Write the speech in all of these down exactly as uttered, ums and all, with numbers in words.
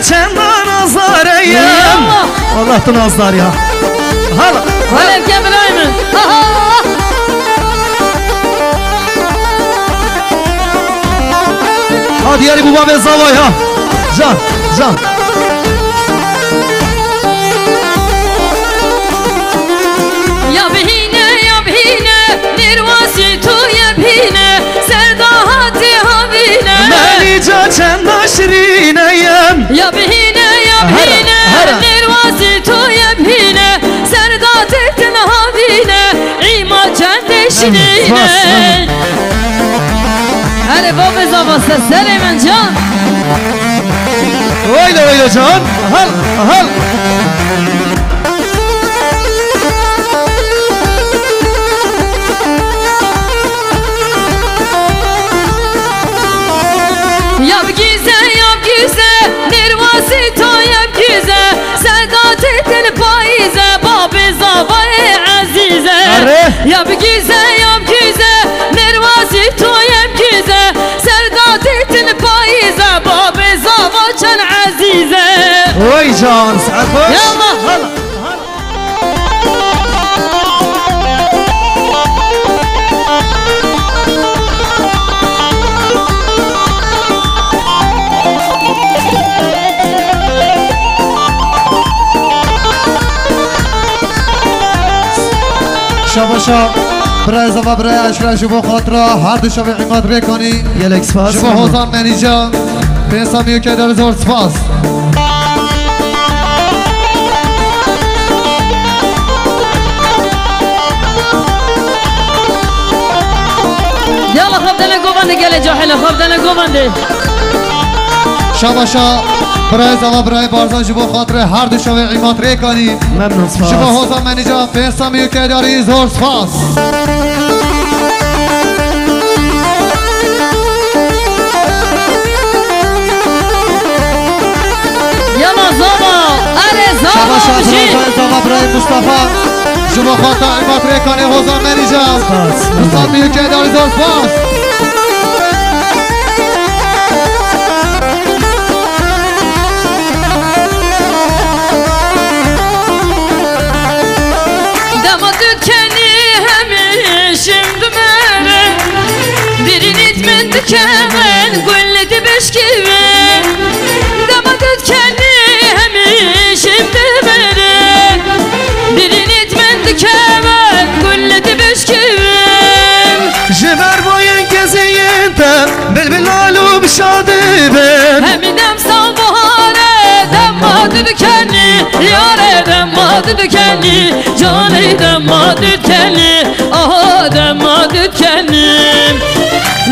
Çendan azareyim. Eyvallah. Allah tu nazdar ya. Hala. Hala ke birayê min. Ha diyarî bu babê zavay ha. Can, can. Ya bihîne, ya bihîne, nêrwazî tu ye bihîne, ser dahatê havîne. Melîca çenda şirîne yem. Ya bihîne, ya bihîne, nêrwazî tu ye bihîne, ser dahatê havîne, îma çendê şirîne. Erê babê zava ser serê min can. Öyle öyle can. Hal, hal. Ya bigîze, ya bigîze, nêrwazî to ya bigîze, ser dahatê payîze, babê zavayê ezîze. Erê. Ya bigîze, ya bigîze, nêrwazî to ya bigîze, ser dahatê payîze, babê zava çend ezîze. Oy can, saet baş. Yallah. Hala. Şabaşa, birayê zava, birayê eşkera, ji bo xatira her du şevê Îmad Rêkanî. Gelek spas. Ji bo Hozan Menîca. Pênc sed mî û kê dar zor spas. Yala xwe bidene govendê gelê cahile, xwe bidene govendê. Şabaşa birayê zava birayê Barzan ji bo xatirê her du şevê Îmad Rêkanî. Memnun, spas. Ji bo Hozan Menîca pênc sed mî û kê darî zor spas. Yala zava, erê zava, Şaba şansına jî. Zava birayê Mustafa. Ji bo xata Îmad Rêkanê Hozan Menîca. Spas. Mustafa Mîrkê dar zor spas. Dema tu kenî hemî Şim bimere, birînît min dikevin, gul dibişkivin. Dema tu dikenî hemî şim bimere, birînît min dikevin, gul dibişkivin. Ji ber boyên keziyên te, bilbil lal û bi şadî bin. Hemî dem sal bahare, dema tu dikenî, yare dema tu dikenî, canê dema tu dikenî. Aha dema tu dikenî.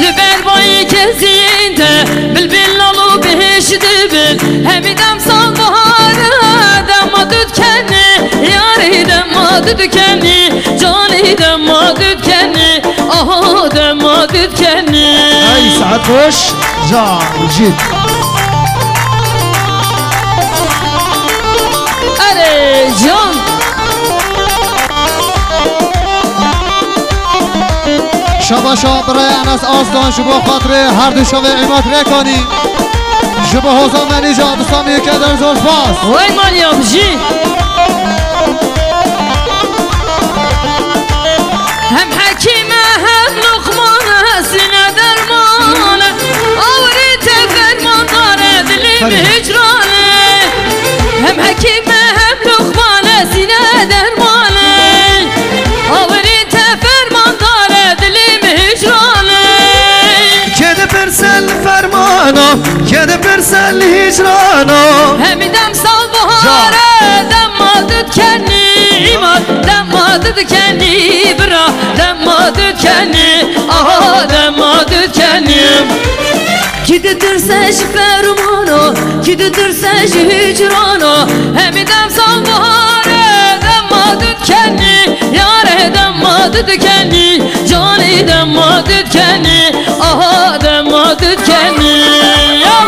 Li ber bayê keziyên te bilbil lal û bihêş dibin. Hemî dem sal bahar e, dema tu dikenî. Yarê dema tu dikenî. Canê dema tu dikenî. Aha dema tu dikenî. Ay saet boş. Can, cid. Erê can. Şabaşa birayê Enes Aslan ji bo xatirê her du şevê Îmad Rêkanî. Ji bo Hozan Menîca bi samiyê keder zor spas. Wey Meryem jî. Hem hekîm e hem Luqman e, sîne derman e. Awirî te fermandar e, dilê min hicran e. Hem hekîm e hem Luqman e, sîne derman e. Awirî te fermandar e, dilê min hicran e. Kê dipirse li fermana, kê dipirse li hicrana. Hemî dem sal bahar e, dema tu dikenî, Îmad dema tu dikenî, bira dema tu dikenî, aha dema tu dikenî. Kî ditirse ji fermana, kî ditirse ji hicrana. Hemî dem sal bahar e, dema tu dikenî, yare dema tu dikenî, canê dema tu dikenî, aha dema tu dikenî. Ya!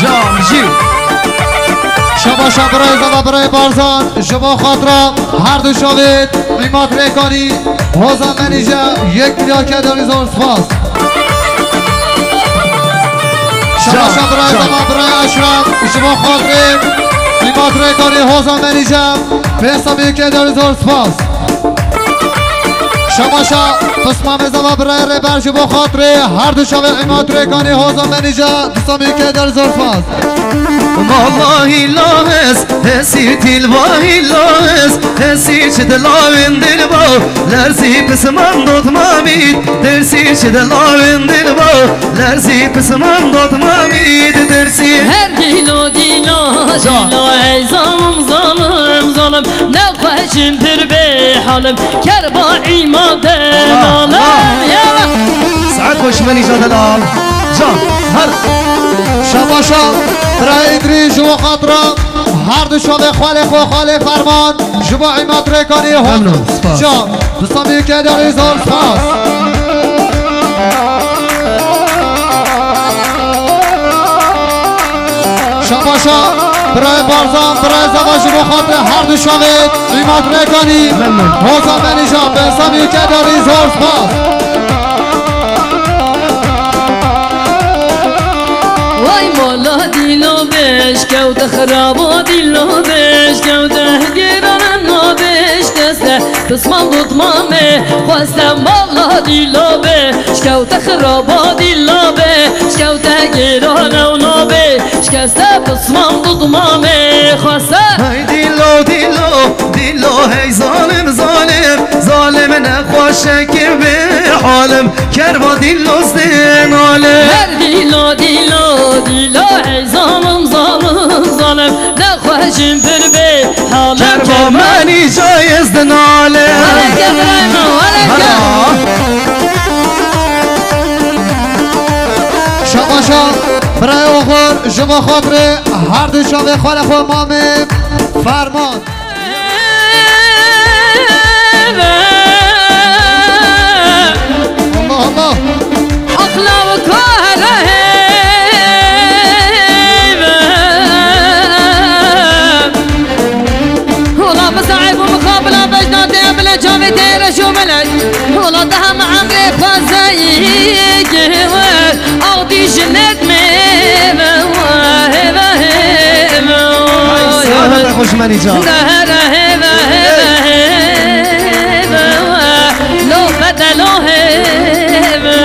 Can jî. Şabaşa birayê zava birayê Barzan, ji bo xatira her du şavêt, Îmad Rêkanî, Hozan Menîje, yek milyar keder zor spas. Şabaşa birayê me, birayê Eşref, ji bo xatirê Îmatrêkanî Hozan Menîje, pênc sed û yekê derî zor spas. Şabaşa pismamê zava birayê Rêber ji bo xatirê her du çavê Îmatrêkanî Hozan Menîje, du sed û yekê derî zor spas. Vallahi la ez, hesî tilvahi la ez, hesî çi dilawên dilba, lerzî pisman dotmamî, dersî çi dilawên dilba, lerzî pisman dotmamî, dersî. Her dîlo dîlo, dîlo ey zalim, zalim, zalim, ne xweşin pir bê halim, kerba îma de nalim. Saet xweş Menîje delal. Can, her. Şabaşa, birayê Îdrîs ji bo xatira her du çavê xalê xwe, xalê Ferman, ji bo Îmatrêkanî Hozan. Memnun, spas. Can, du sed û yekê derî zor spas. Şabaşa, birayê Barzan, birayê Zava ji bo xatirê her du çavê Îmatrêkanî. Memnun. Hozan Menîje, pênc sed û yekê derî zor spas. Way mala dîlo bêş kewte xirabo, dîlo bêş kewte gêrana nabêş deste. Pisman dotmamê xweste mala dîlo bê, şkewte xiraba dîlo bê, şkewte gêra newna bê, şkeste pisman dotmamê xweste. Hey dîlo, dîlo, dîlo, hey zalim, zalim, zalim nexweşekî vê halim, kerva dîlo stê nalim. Her dîlo, dîlo, dîlo, hey zalim, zalim, zalim, nexweşin pir bê halim, kerva kerva. Menîje ez dinale. Weleke birayê min, weleke. Şabaşa, birayê Oxir, ji bo xatirê her du çavê xalê xwe mamê Ferman. Allah Allah. Aqla we kare hêve. Hola misaib û mixabila bejna tê bile çavê tê reş û melek. Hola daha me emrê xwezeyî giwe. Aqdî jinet me ve hêve hêve. Saete xweş Menîje. Dehre hêve hêve hêve. Lo bedelo hêve.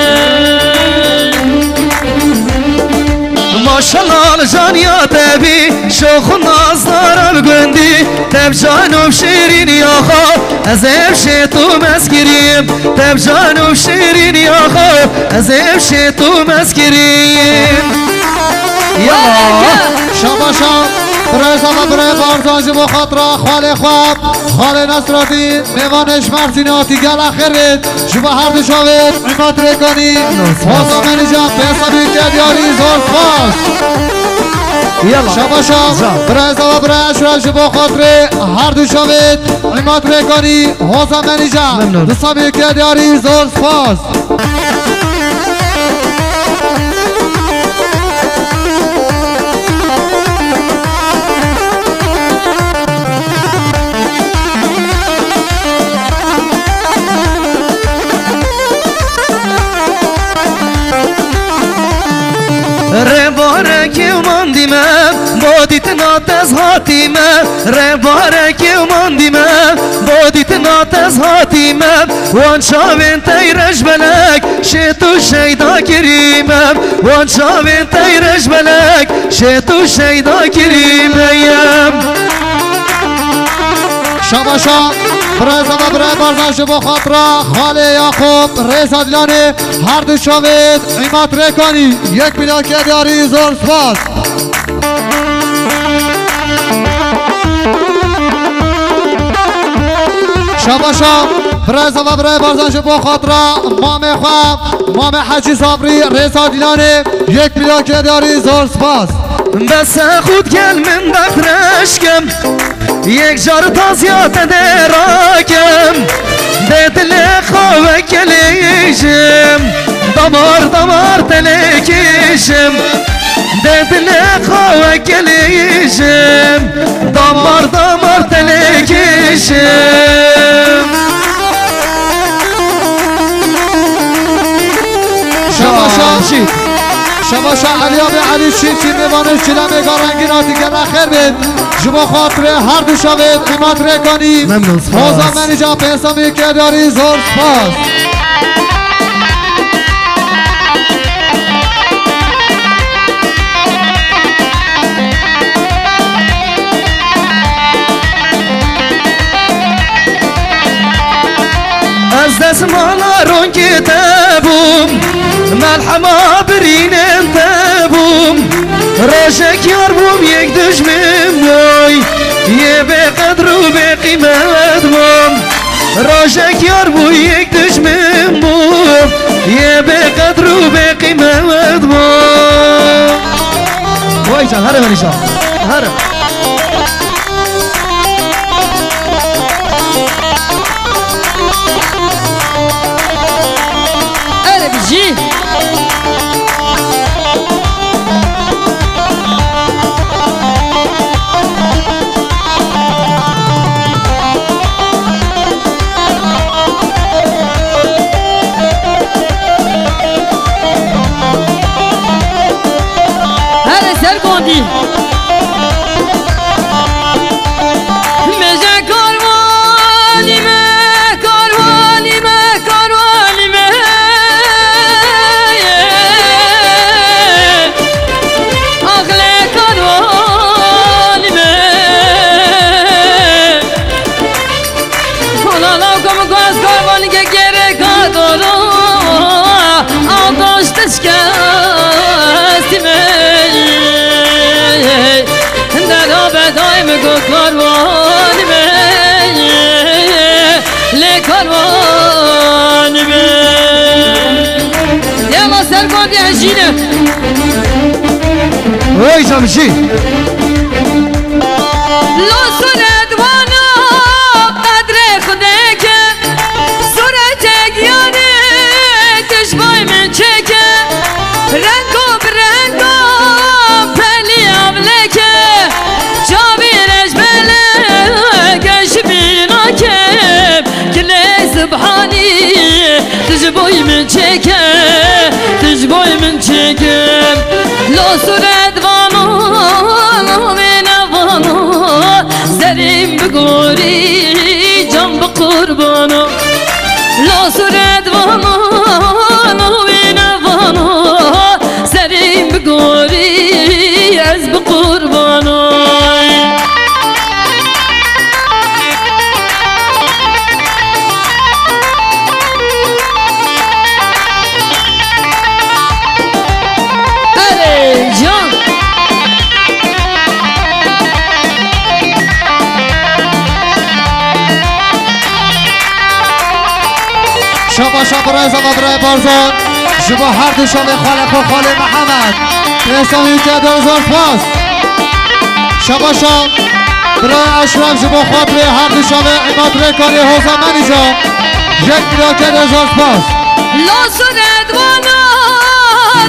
Maşallah li janiya te bî, şox û nazdara bi gundî, te bi can û bi şêrîniya xwe, ez ê bi şêt û mezgirîm, te bi can û bi şêrîniya xwe, ez ê bi şêt û mezgirîm. Yala. Şabaşa, birayê Zava, birayê Barzan ji bo xatira xalê xwe, xalê Nesretî, mêvanê ji Mersînê hatî, gela xêr bêt. Ji bo her du çavê Îmatrêkanî, Hozan Menîje, pênc sed û yekê diyarî, zor spas. Yala. Şabaşa, birayê Zava, birayê Eşref, ji bo xatirê her du çavê Îmatrêkanî, Hozan Menîje, memnun, du sed û yekê diyarî, zor spas. Rêbarek û mandî me, bo dîtina te ez hatî me. Rêbarek û mandî me, bo dîtina te ez hatî me. Wan çavên te yî reş belek, şêt û şeyda kirî me. Wan çavên te yî reş belek, şêt û şeyda kirî me yem. Şabaşa, birayê Zava, birayê Barzan, ji bo xatira xalê Yaqûb, Rêza Dîlanê, her du çavê Îmatrêkanî, yek plakê diyarî, zor spas. Şabaşa, birayê Zava, birayê Barzan, ji bo xatira mamê xwe, mamê Hecî Sabrî, Rêza Dîlanê, yek plakê diyarî, zor spas. Bes e xût gel min bexreş kem, yek car taziya te dê rakem. Dê dilê xwe vekelêjim, damar damar te lê kêşim. Dê dilê xwe vekelêjim, damar damar te lê kêşim. Şabaşa. Şabaşa. Şabaşa Elî abi, Elî Çîfçî, mêvanê Çilemê Garengîn hatî, gere xêr bêt. Ji bo xatirê her du şavê Îmad Rêkanî. Memnun, spas. Hoza Menîca, pênc sed milyondarî, zor spas. Ez desmala ronkê te bûm, melhema birînên te bûm. Rojek yar bûm, yek dijmin bûy, yê bêqedr û bêqîmet bûm. Rojek yar bû, yek dijmin bû, yê bêqedr û bêqîmet bû. Vay can, here Menîca, here. Erê bijî. Here ser gondî. Meje karwanî me, karwanî me, karwanî me. Axlê karwanî me. Kola lawka min ku ez karwanî ke gereka doro, a daş te şikestî me. Dera bedayê min ku karwanî me. Lê karwanî me. Yala ser bandê ez jî ne. Oy cam jî. Lo suret vana qedrê Xwedê ke, suretek yarê tijbayê min çêke. Rengo bi rengo pelî avleke, çavî rejbeleke ji bîr nakem. Gilê Sibhanî, tu ji boy min çêke, tu ji boy min çêke. Lo suret vano, wê nevano, serîm bi gorî, can bi qurbano. Lo suret vano, wê nevano, serîm bi gorî, ez bi qurbano. Erê can. Şabaşa birayê Zava, birayê Barzan. Ji bo her du şavê xalê xwe, xalê Mihemed. Pênc sed û yek zor spas. Şabaşa birayê Eşref ji bo xatirê her du şavê Îmad Rêkanî, Hoza Menîca. Yek mînakê de zor spas. La suret vana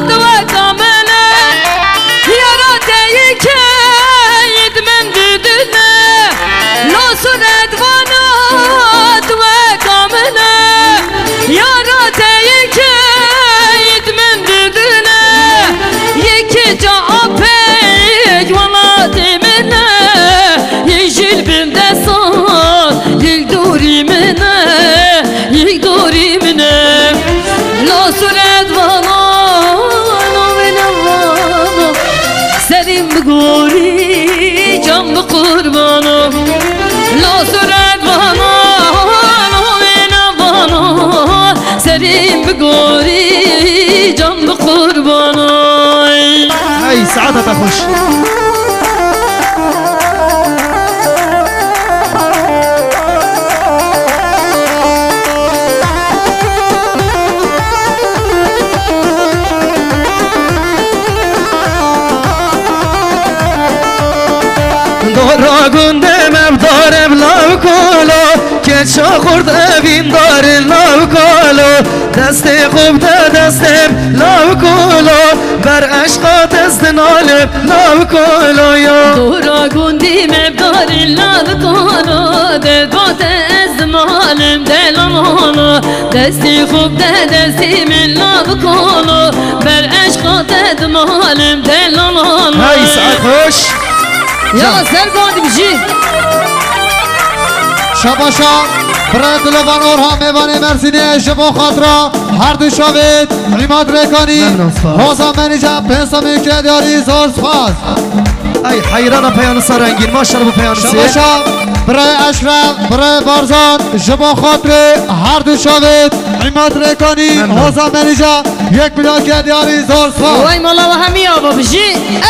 duweka min e, yara te yekê di min didine. La suret vana duweka min e, yara te yekê di min didine. Yekê ca apê welatê min e, yek jî bin destan, yek dorî min e, yek dorî min e. La suret vana, navê nevana, serîm bi gorî, can bi qurbano. La suret vana, navê nevana, serîm bi gorî, can bi qurbano. Hey, saeta te xweş. Dora gundê me bi darê bi law kolo, kê Çaxurt evîn darin law kalo, destê xwe bide destê min law kalo, ber eşqa te ez dinalim law kalo ya. Dora gundî me bidarin law kalo, derba te ez dimalim delal halo, destê xwe bide destê min law kalo, ber eşqa te dimalim delal halo. Hey, saet xweş. Ya ser bandî bijî. Şabaşa, birayê Dilovan Orhan, mêvanê Mersînê, ji bo xatira her du çavêt, Îmad Rêkanî, Memnun, spas. Hoza Menîca, pênc sed mîlkê diyarî, zor spas. Ay, heyrana peyanisa rengîn, maşallah bu peyanisi. Şabaşa, birayê Eşref, birayê Barzan, ji bo xatirê her du çavêt, Îmad Rêkanî, Memnun. Hoza Menîca, yek mîlkê diyarî, zor spas. Way mala we hemî ava bijî.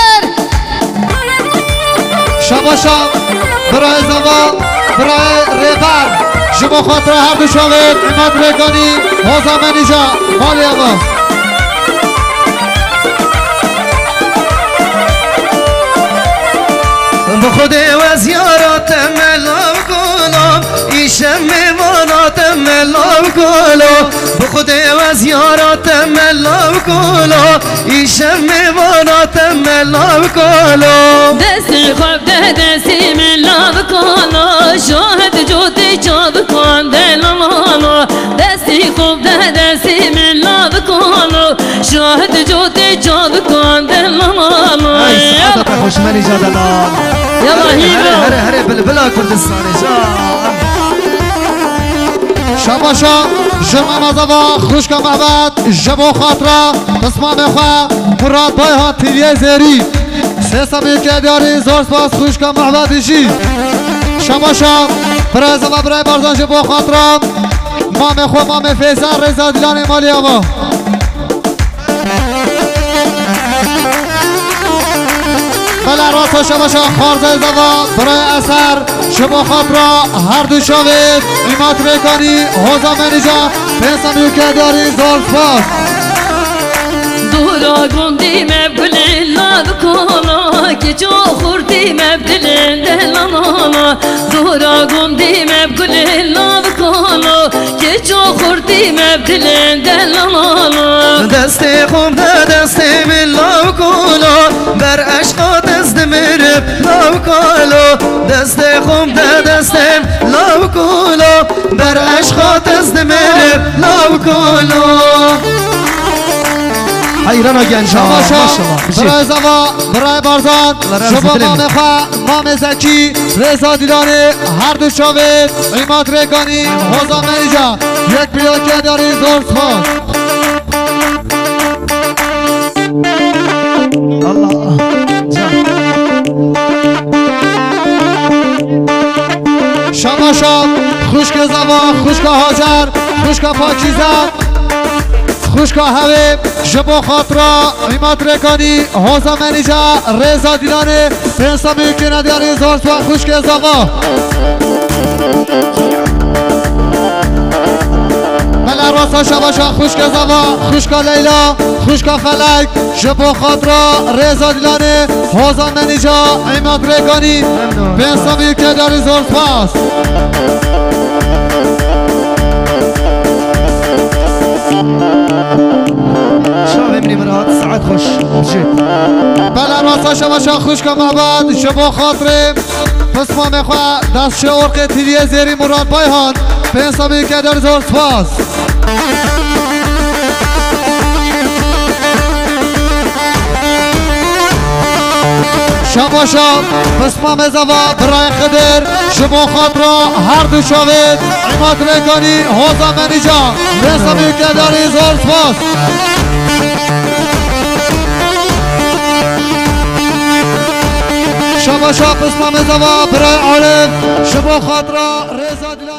Er. Şabaşa, birayê Zava, birayê Rêber, ji bo xatira her du çavêt, Îmad Rêkanî, Hoza Menîca, malê ava. Bi Xwedê we ziyara te me law kalo, îşev mêvana te me law kalo. Bi Xwedê we ziyara te me law kalo, îşev mêvana te me law kalo. Destê xwe bide destê min law kalo, şahid cotê çavikan delal halo. Destê xwe bide destê min law kalo, şahid cotê çavikan delal halo. Ay, saeta te xweş Menîca delal. Yala hîro. Here, here, here, bilbila Kurdistanê, ca. Şabaşa, ji Mehmet Zava, xwişka Mehmet, ji bo xatira pismamê xwe, Murat Bayhan, Tiliyê Zêrî. Sê sed mîlkê diyarî, zor spas, xwişka Mehmet jî. Şabaşa, birayê Zava, birayê Barzan, ji bo xatira mamê xwe, mamê Feyza, Rêza Dîlanê, malê ava. Bela rasa şabaşa Xwarzê Zava, birayê Eser, ji bo xatira her du çavêt, Îmad Rêkanî, Hoza Menîca, pênc sed mîlkê diyarî, zor spas. Dora gundî me bi gulên law kalo, keço xurtî me bi dilên delal halo. Dora gundî me bi gulên law kalo, keço xurtî me bi dilên delal halo. Destê xwe bide destê min law kalo, ber eşqa te ez dimirim law kalo. Destê xwe bide destê min law kalo, ber eşqa te ez dimirim law kalo. Heyrana genca, şabaşa, maşallah. Birayê Zava, birayê Barzan, Allah razı ji bo olsun. Mamê xwe, mamê Zekî, Rêza Dîlanê, her du çavêt, Îmad Rêkanî, Hoza Menîca, yek mîlkê diyarî, zor spas. Allah. Can. Şabaşa, xwişkê Zava, xwişka Hacer, xwişka Pakîze, xwişka Hewê, ji bo xatira Îmad Rêkanî, Hoza Menîca, Rêza Dîlanê, pênc sed mîlkê diyarî, zor spas, xwişkê Zava. Bela rasa şabaşa xwişkê Zava, xwişka Leyla, xwişka Felek, ji bo xatira Rêza Dîlanê, Hoza Menîca, Îmad Rêkanî, pênc sed mîlkê diyarî, zor spas. Çavê min ê Mirat, saet xweş. Bela rasa şabaşa xwişka Mehmet, ji bo xatirê pismamê xwe, destçê orqê Tiliyê Zêrî Murat Bayhan, pênc sed mîlkê diyarî, zor spas. Şabaşa, pismamê Zava, birayê Xidir, ji bo xatira her du çavêt, Îmad Rêkanî, Hoza Menîca, pênc sed mîlkê diyarî, zor spas. Şabaşa, pismamê Zava, birayê Arif, ji bo xatira Rêza Dîlanê.